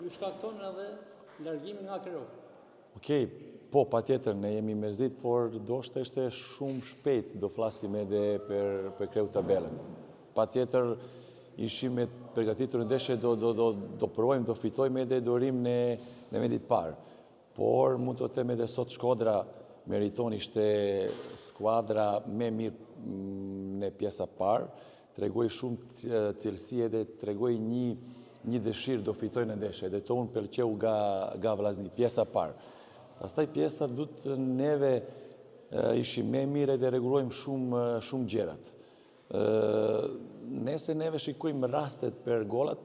Ju shkakton edhe largimin nga kreu. Okej, po, patjetër, ne jemi mërzit, por ndoshta ishte shumë shpejt, do flasim edhe për, për kreu tabelët. Patjetër, ishim me përgatitur ndeshje, do, do, do, do provojmë, do fitojmë edhe do rrim në, në vendit parë. Por, mund të them edhe sot Shkodra meriton ishte skuadra me mirë mm, në pjesa parë, tregoi shumë cilësi edhe tregoi një një dëshirë do fitoj në ndeshje, edhe to unë pëlqeu nga, nga Vllazni, pjesa parë. Pastaj pjesa dytë neve ishim me mirë edhe rregullojmë shumë, shumë gjërat. Nese neve shikojmë rastet për golat,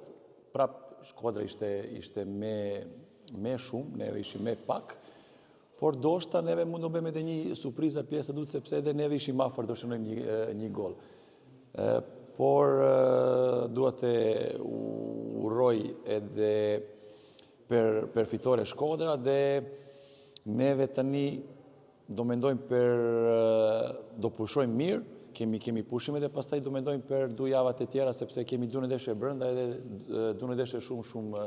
prap Shkodra ishte, ishte me, me shumë, neve ishim me pak, por ndoshta neve mund të bëjmë edhe një surpriza pjesa dytë, sepse edhe neve ishim afër do shënojmë një, një gol. Por dua të uroj edhe për, për fitore Shkodra dhe neve tani do mendojmë për do pushojmë mirë, kemi kemi pushim edhe pastaj do mendojmë për dy javat e tjera sepse kemi dy ndeshje brenda edhe dy ndeshje shumë shumë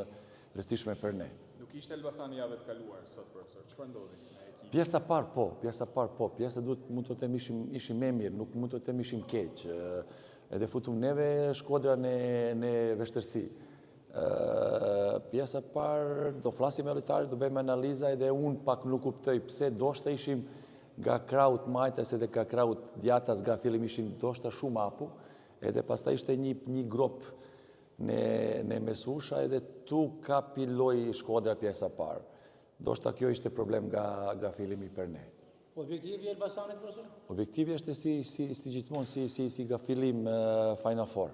rëndësishme për ne. Nuk ishte Elbasani javë të kaluar sot profesor. Çfarë ndodhi me ekipin? Pjesa parë po, pjesa parë po, pjesa dytë mund të them ishim ishim më mirë, nuk mund të them ishim keq. Edhe futum neve Shkodra në në vështirësi. Pjesa parë do flasim me lojtarët, do bëjmë analiza edhe unë pak nuk kuptoj pse ndoshta ishim nga kraut majtas edhe nga kraut djatas nga fillim ishim ndoshta shumë apu, edhe pastaj ishte një një grop në në mesfusha edhe tu kapi loj Shkodra pjesa parë. Ndoshta kjo ishte problem nga nga fillimi për ne. Objektivi i Elbasanit, profesor? Objektivi është si si si gjithmonë si si si nga fillim uh, Final Four.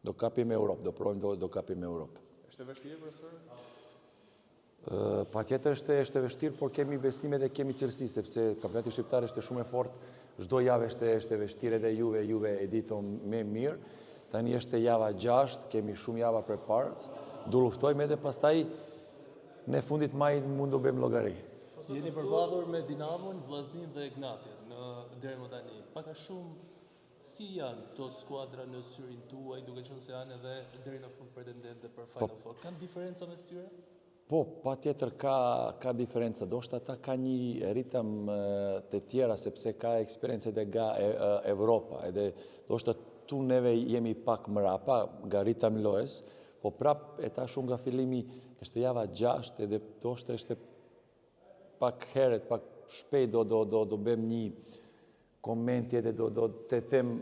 Do kapim Europë, do provojmë do do kapim Europë. Është e vështirë profesor? Pa tjetër është, është e vështirë, por kemi besim edhe kemi cilësi, sepse kampionati shqiptar është shumë e fort, çdo javë është, është e vështirë edhe juve, juve e dito me mirë. Tani është java 6, kemi shumë java përpara, do luftojmë edhe pastaj në fundit maj mund do bëjmë llogari. Jeni përballur me Dinamon, Vllaznin dhe Egnatian në deri më tani. Pak a shumë si janë këto skuadra në syrin tuaj, duke qenë se janë edhe deri në fund pretendente për Final po, Four. Kanë diferenca mes tyre? Po, pa tjetër ka, ka diferenca. Ndoshta ata ka një ritëm të tjera, sepse ka eksperiencë edhe nga Evropa. Edhe ndoshta tu neve jemi pak mrapa nga ritëm lojës, po prap e ta shumë nga fillimi është java 6 edhe ndoshta është pak heret, pak shpejt do, do, do, do bëjmë një komenti edhe do, do të them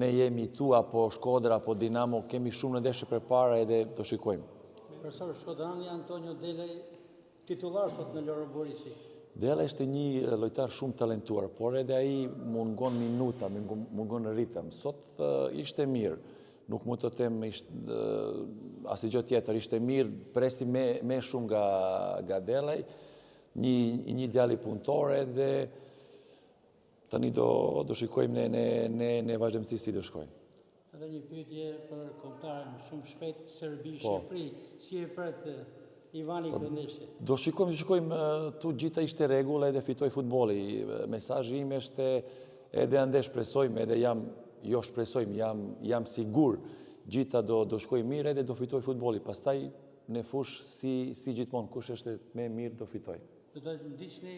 ne jemi tu apo Shkodra apo Dinamo, kemi shumë në ndeshje përpara edhe do shikojmë. Profesor Shkodrani Antonio Delaj, titullar sot në Loro Boriçi. Dela është një lojtar shumë talentuar, por edhe ai mungon minuta, mungon ritëm. Sot ishte mirë, nuk mund të them ishte asnjë gjë tjetër, ishte mirë, presim me, me shumë nga, nga Delaj, një, një djali punëtor edhe tani do, do shikojmë në, në, në, në vazhdimësi si do shkojmë. Edhe një pyetje për kombëtaren shumë shpejt Serbi po. Shqipëri, si e pret Ivani po, këtë ndeshje? Do shikojmë, do shikojmë, tu gjitha ishte rregull edhe fitoi futbolli. Mesazhi im është edhe ande shpresojmë, edhe jam, jo shpresojmë, jam, jam sigur, gjitha do, do shkoj mirë edhe do fitoj futbolli. Pastaj në fush si, si gjithmonë, kush është me mirë do fitoj. Do të ndiqni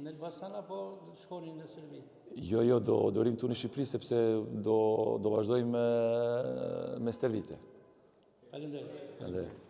në Elbasan apo do të shkoni në Serbi? Jo, jo, do, do rrim tu në Shqipëri sepse do, do vazhdojmë me stërvitje. Faleminderit. Faleminderit.